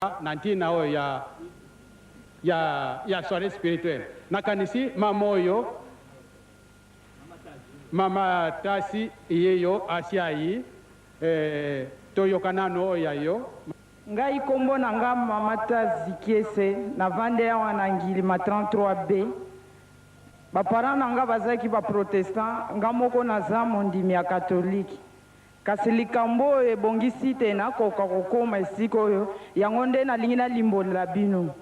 Na ntina oyo ya, ya, ya soiree spirituelle, nakanisi mama oyo, mama Tasi yeyo asiayi, eh, toyoka nano oyo ya yo. Ngai kombo na nga mama Tazi Kiese, navandi awa na Ngilima 33B. Ba parents na nga bazalaki ba protestants, nga moko naza mondimi ya catholique. Kasi likambo oyo ebongisi te nakoka kokoma esika oyo, yango nde nalingi nalimbolela bino.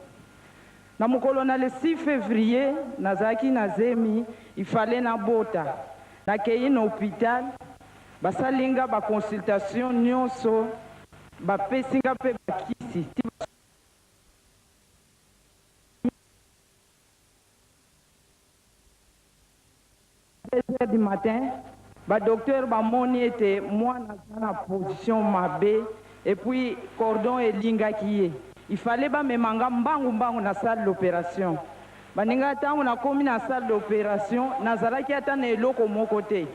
Na mokolo na le 6 fevrier, nazalaki na zemi, il fallait nabota. Nakeyi na hopital, basali nga ba consultations nionso, bapesi nga mpe ba kisi ti ba. 2 heures du matin, ba docteurs bamoni ete mwana aza na position mabe et puis cordon elingaki ye. Il fallait bamema nga mbangu mbangu na salle d'operation. Baninga, tango nakomi na salle d'operation, nazalaki ata na eloko moko te.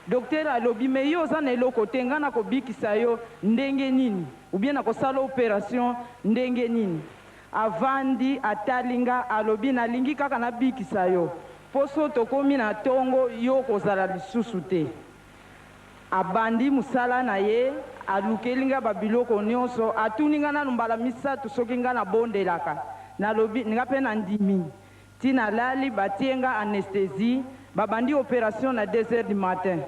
Docteur alobi, mais yo oza na eloko te, nga nakobikisa yo ndenge nini? Ou bien nakosala operation ndenge nini? Avandi, atali nga, alobi, nalingi kaka nabikisa yo. Poso tokomi na tongo yo okozala lisusu te. Abandi musala na ye, alukeli nga ba biloko nionso, atuni nga nanu mbala misatu soki nga nabondelaka. Nalobi, nga pe nandimi. Ti nalali, batie nga anesthesie, babandi operation na deux heures du matin.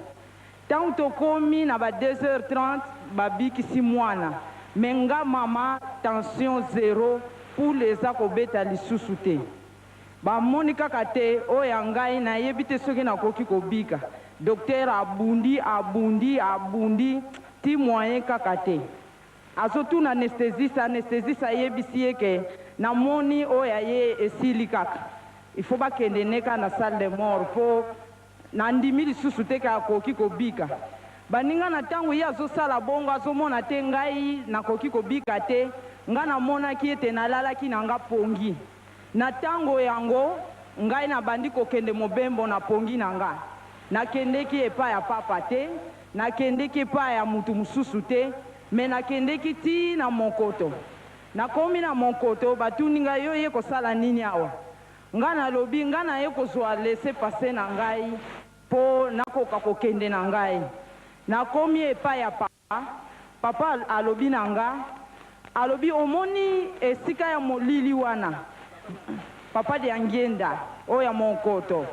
Tango tokomi na ba 2h30 babikisi mwana mais nga mama tension zero, poule eza kobeta lisusu te. Ba moni kaka te oyo ya ngai nayebi te soki nakoki kobika. Docteur abundi, abundi, abundi ti moyen kaka te. Azo tuna anesthesiste, anesthesiste ayebisi ye ke namoni oyo ya ye esili kaka. Il faut bakende ne kaka na salle de mort po nandimi lisusu te ke akoki kobika. Baninga na tango ye azosala bongo azomona te ngai nakoki kobika te, ngai namonaki ete nalalaki na nga pongi. Na tango yango, ngai nabandi kokende mobembo na pongi na nga. Nakendeki epai ya Papa te, nakendeki epai ya mutu mosusu te, mais nakendeki tii na Monkoto. Nakomi na Monkoto, batuni ngai, yo oye kosala nini awa? Ngai nalobi, ngai naye kozua laissez-passer na ngai po nakoka kokende na ngai. Nakomi epai ya Papa. Papa alobi na nga, alobi omoni esika ya molili wana, Papa Diangienda oyo ya Monkoto,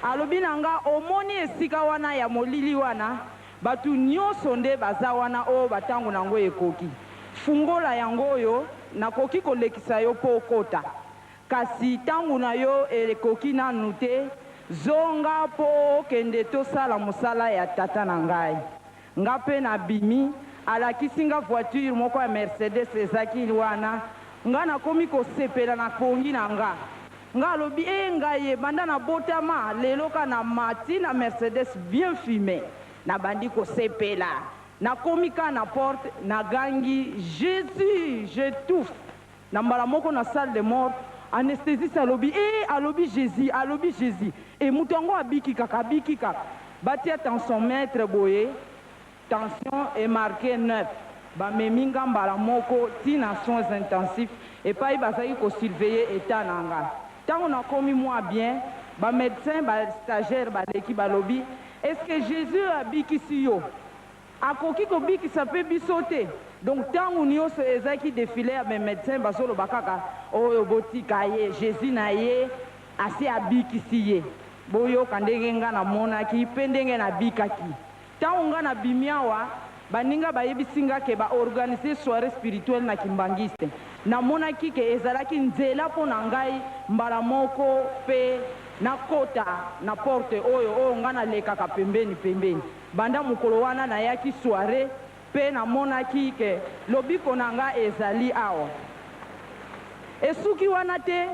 alobi na nga omoni esika wana ya molili wana, batu nioso nde baza wana oyo ba tango na ngo ekoki. Fungola yango oyo, nakoki kolekisa yo po okota. Kasi tango na yo ekoki nanu te, zonga po okende tosala mosala ya tata na ngai. Nga pe na bimi, alakisi nga voiture moko ya Mercedes ezaki wana, nga nakomi kosepela na pongi na nga. Nga alobi eh ngaye banda na botama lelo ka na mati na Mercedes bien fume. Na bandi kosepela, nakomi ka na porte na gangi Jesus j'etouffe. Na mbala moko na salle de mort, anesthesiste alobi eh alobi Jesus, alobi Jesus eh mutu yango abiki kaka, abiki kaka. Batia tensiomètre boye, tension e marquer 9. Bamemi nga mbala moko ti na soins intensifs epayi bazalaki ko surveiller etat na nga. Tango nakomi mua bien, ba medecins ba stagiaires baleki balobi, est-ce que Jesus oyo abikisi yo? Akoki kobikisa pe biso te? Donc tangu nioso ezaki defile ya ba medecin bazoloba kaka oyo botika ye Jesus na ye asi abikisi ye. Boyoka ndenge nga namonaki pe ndenge nabikaki. Tangu nga nabimi awa baninga bayebisi nga ke ba organiser soiree spirituelle na kimbanguiste. Namonaki ke ezalaki nzela pona ngai mbala moko pe nakota na porte oyo oyo nga nalekaka pembeni pembeni. Banda mokolo wana nayaki soiree pe namonaki ke lobiko na nga ezali awa. Esuki wana te,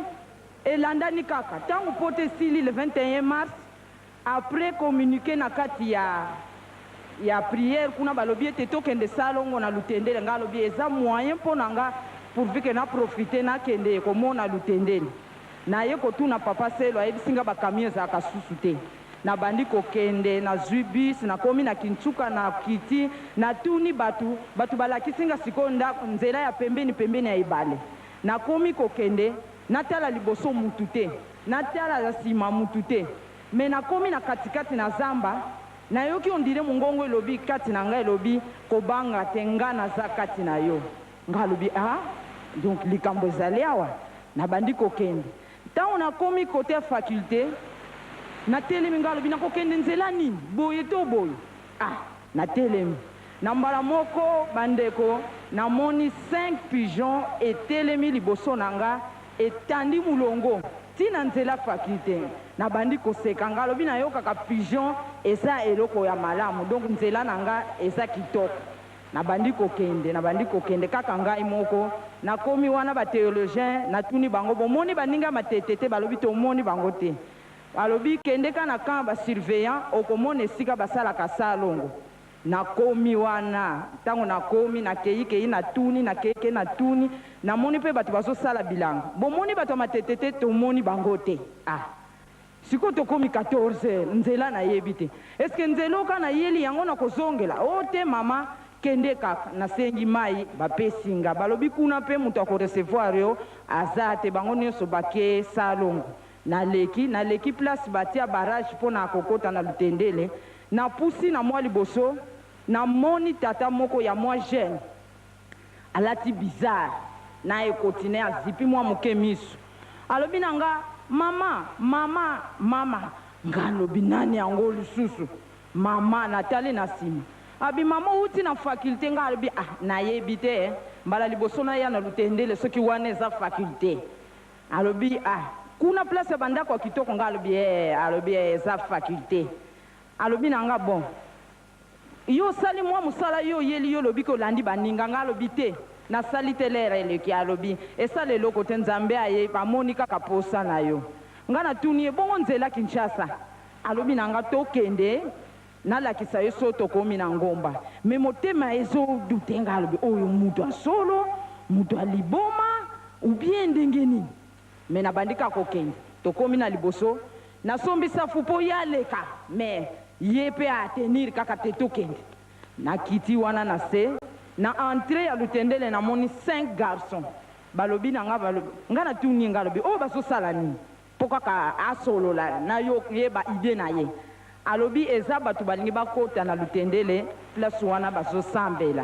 elandani kaka. Tango pota esili le 21 mars, après communique na kati ya ya prière kuna balobi ete tokende salongo na Lutendele, nga alobi eza moyen po na nga pourvu que na profiter nakende komona Lutendele. Naye kotuna papa Selo ayebisi nga ba camions ezalaka susu te. Nabandi kokende, nazwi bus, nakomi na Kinsuka, nakiti, natuni bato, bato balakisi nga sikoyo ndako, nzela ya pembeni pembeni ya ebale. Nakomi kokende, natala liboso mutu te, natala na sima mutu te, mais nakomi na katikati na zamba, nayoki on dirait mongongo elobi kati na nga, elobi kobanga te, nga naza kati na yo. Nga alobi ah, donc likambo ezali awa. Nabandi kokende. Tango nakomi cote ya faculte, natelemi, nga alobi nakokende nzela nini? Boye to boye? Ah, natelemi. Na mbala moko bandeko, namoni 5 pigeons etelemi liboso na nga, etandi mulongo ti na nzela faculte. Nabandi koseka, nga alobi nayokaka pigeon eza eloko ya malamu, donc nzela na nga eza kitoko. Nabandi kokende, nabandi kokende kaka ngai moko. Nakomi wana ba theologiens, natuni bango, bomoni baninga ya Matete te? Balobi tomoni bango te. Balobi kende ka na camp ba surveillants, okomona esika basalaka salongo. Nakomi wana, tango nakomi, nakeyi keyi, natuni, nakeyi keyi, natuni, namoni pe bato bazosala bilanga. Bomoni bato ya Matete te? Tomoni bango te. Ah! Sikoyo tokomi 14 heures, nzela nayebi te. Est-ce que nzela oyo kaka nayeli yango nakozongela? Oh te mama, kende kaka. Nasengi mayi, bapesi nga. Balobi kuna pe moto ako recevoir yo aza te, bango nionso bake salongo. Naleki, naleki place batia barrage pona kokota na Lutendele, napusi na mwa liboso, namoni tata moko ya mwa jeune, alati bizarre na ekoti naye azipi mwa muke misu alobi na nga mama mama mama nga alobi nani yango lisusu mama natali na sima abi mama owuti na faculte nga alobi ah nayebi te mbala liboso naya na lutendele soki wana eza faculte alobi ah kuna place ya ba ndako ya kitoko nga alobi eh alobi eh eza faculte alobi na nga bon Yo osali mwa musala yo oyeli yo olobi ke olandi baninga nga alobi te nasali te l'heure eleki alobi esala eloko te nzambe aye amoni kaka posa na yo nga natuni ye bongo nzela Kinshasa alobi na nga tokende nalakisa yo soki tokomi na ngomba mais motema ezo doute nga alobi oyo mutu ya solo mutu ya liboma ou bien ndenge nini mais nabandi kaka kokende tokomi na liboso Nasombi safu po ye aleka mais ye pe a tenir kaka te tokende. Nakiti wana na se na entree ya Lutendele namoni cinq garçons balobi na nga balobi nga natuni ye nga alobi oyo bazosala nini po kaka asolola nayoyeba idee na ye alobi eza batu balingi bakota na Lutendele place wana bazosambela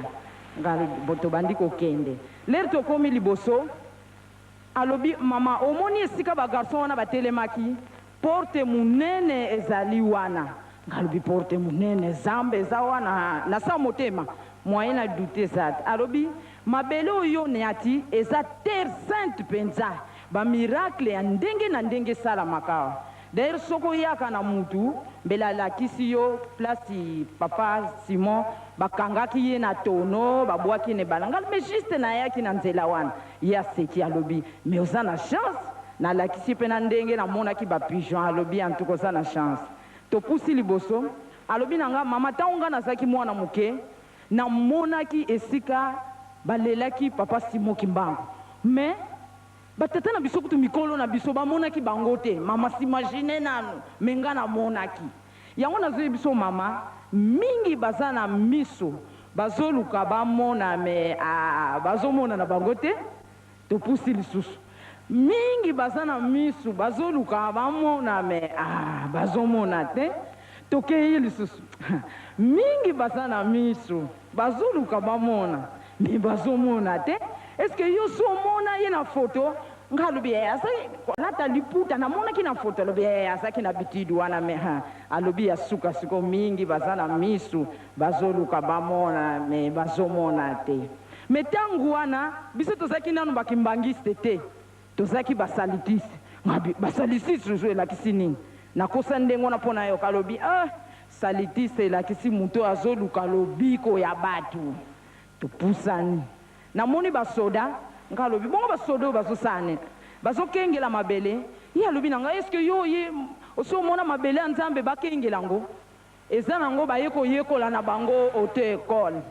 nga alobi tobandi kokende l'heure tokomi liboso Alobi, Mama, omoni esika ba garçons wana batelemaki? Porte munene ezali wana. Nga alobi, Porte munene? Zamba eza wana? Na sa motema, moyen na douter eza te. Alobi, Mabele oyo oniati eza terre sainte penza. Ba miracles ya ndenge na ndenge esalamaka awa. D'ailleurs soki oyaka na mutu mbele alakisi yo place papa Simon bakangaki ye na tonneau babwaki ye na ebale nga mais juste nayaki na nzela wana ye aseki alobi mais oza na chance nalakisi ye pe na ndenge namonaki ba pigeon alobi en tout cas oza na chance topusi liboso alobi na nga mama tango nga nazalaki mwana muke namonaki esika balelaki papa Simon Kimbangu mais Ba tata na biso kutu mikolo na biso ba monaki bango te mama s'imaginer nanu mais nga na monaki yango nazo yebiso mama mingi baza na miso bazo luka ba mona mais aah bazo mona na bango te topusi lisusu mingi baza na misu bazo luka ba mona mais aah bazo mona te tokeyi lisusu mingi baza na misu bazo luka ba mona Mais bazo mona te est ce que yo osi omona ye na photo nga alobi eh azalaki kolata liputa na monaki na photo alobi eh azalaki na habitude wana mais ha alobi ya suka sikoyo mingi baza na misu bazo luka ba mona mais bazo mona te mais tangu wana biso tozalaki nanu ba kimbanguiste te tozalaki ba salitiste nga alobi ba salitiste susu elakisi nini nakosa ndenge wana po nayoka alobi ah salitiste elakisi mutu oyo azo luka lobiko ya batu Topusani, namoni ba soda, nga alobi bongo ba soda oyo bazo sala nini? Bazo kengela mabele, ye alobi na nga est ce que yo oye osi omona mabele ya Nzambe ba kengela ngo? Eza na ngo baye koyekola na bango auto ecole.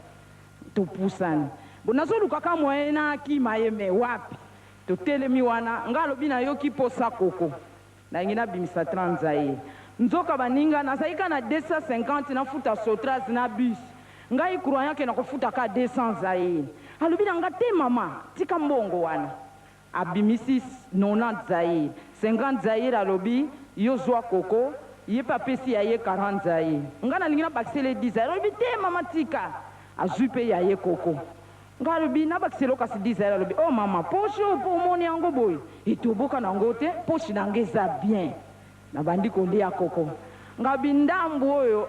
Topusani, bon nazo luka ka moyen na kima ye mais wapi? Totelemi wana, nga alobi nayoki posa koko. Nalingi nabimisa 30 zaïre. Nzoka baninga nazalaki kaka na 250 nafuta Sotraz na bus. Ngai croyant que nakofuta kaka 200 Zaïre. Alobi na nga te mama tika mbongo wana. Abimisi 90 Zaïre. 50 Zaïre alobi yo zua koko, ye pe apesi ya ye 40 Zaïre. Nga nalingi nabakisela ye 10 Zaïre, alobi te mama tika. Azui pe ya ye koko. Nga alobi nabakisela yo kasi 10 Zaïre, alobi oh mama poche oyo po omoni yango boye etoboka nango te, poche na nga eza bien. Nabandi kolia koko. Nga alobi ndambu oyo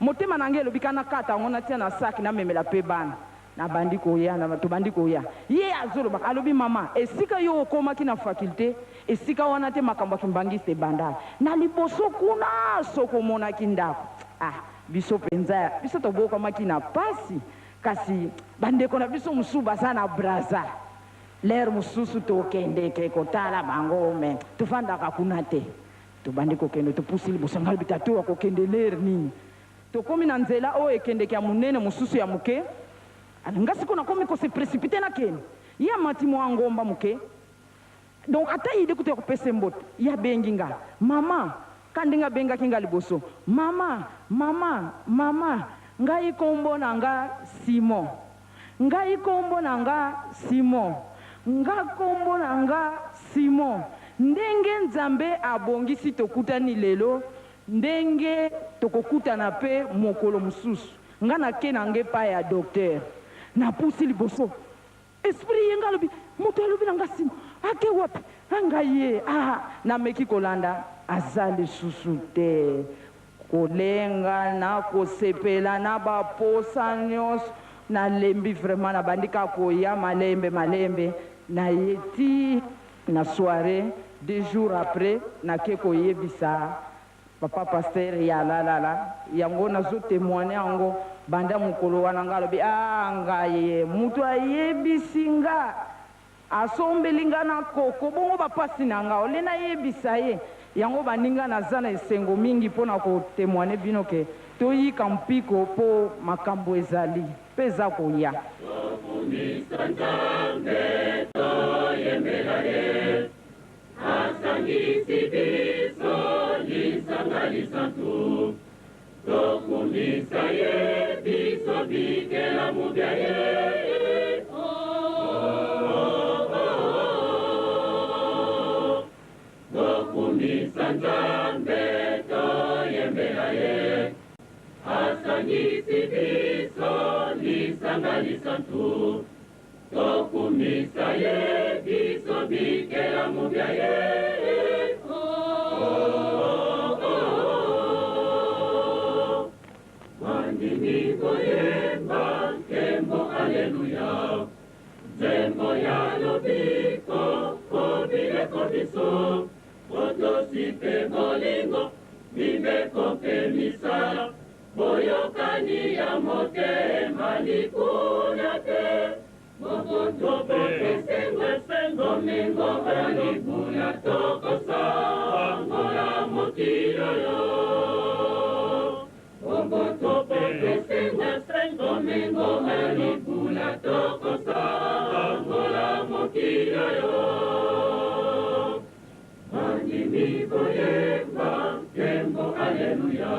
motema na nga elobi ka nakata yango natia na sac namemela pe bana. Nabandi koya na tobandi koya ye azoloba alobi mama esika yo okomaki na faculte esika wana te makambo ya kimbanguiste ebanda na liboso kuna soki omonaki ndako ah biso penza biso tobokamaki na pasi kasi ba ndeko na biso mosusu baza na brazza l'heure mosusu tokendeke kotala bango mais tofandaka kuna te tobandi kokende topusi liboso ngai alobi tata oyo akokende l'heure nini Tokomi na nzela oyo ekendeke ya monene mosusu ya moke. Alors nga sikoyo nakomi ko se precipiter nakende. Ye amati mua ngomba moke. Donc ata idee kutu ya kopesa ye mbote. Ye abengi nga, Mama! Kaka ndenge abengaki nga liboso, Mama! Mama! Mama! Ngai kombo na nga Simon. Ngai kombo na nga Simon. Nga kombo na nga Simon. Ndenge Nzambe abongisi tokutani lelo, Ndenge tokokutana pe mokolo mosusu. Nga nake na nga epai ya docteur. Napusi liboso. Esprit ye nga alobi, moto alobi na nga sima ake wapi? Ah nga ye ah nameki kolanda aza lisusu te. Kolenga na kosepela na ba posa nionso nalembi vraiment nabandi kaka koya malembe malembe naye ti Na soiree deux jours après nake koyebisa papa pasteur ya lalala yango nazo temoigner yango banda mukolo wana nga alobi aah ngaye mutu ayebisi nga asombeli nga na koko bongo ba pasi na nga olie nayebisa ye yango baninga naza na esengo mingi pona ko temoigner bino ke toyika mpiko po makambu ezali. Mpe eza koya. Tokumisa Nzambe, toyembela ye, Asangisi biso lisanga lisantu. Tokumisa ye, biso bikelamu bya ye. Oh, oh, oh, oh. Tokumisa Nzambe, toyembela ye. Asangisi biso lisanga lisantu, Tokumisa ye biso bikelamu bya ye. Oh, oh, oh, oh. Bandimi boyemba nkembo aleluya, Nzembo ya lobiko po bileko biso. Botosi mpe bolingo, mibeko mpe misala, boyokani ya motema likunya te, boboto mpe esengo, bomengo mpe libula, tokosangola mokili oyo. Boboto mpe esengo, bomengo mpe libula, tokosangola mokili oyo. Bandimi boyemba nkembo aleluya,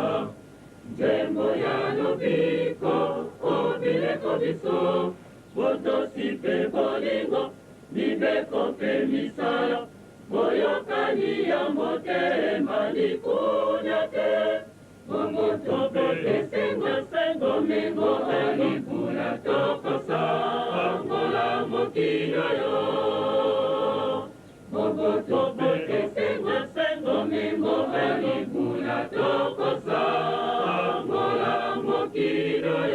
nzembo ya lobiko o bileko biso, botosi mpe bolingo, mibeko mpe misala, boyokani ya motema likunya te, bomoto mpe esengo, bomengo mpe libula, tokosangola mokili oyo. Boboto mpe esengo, bomengo mpe libula, tokosangola mokili oyo.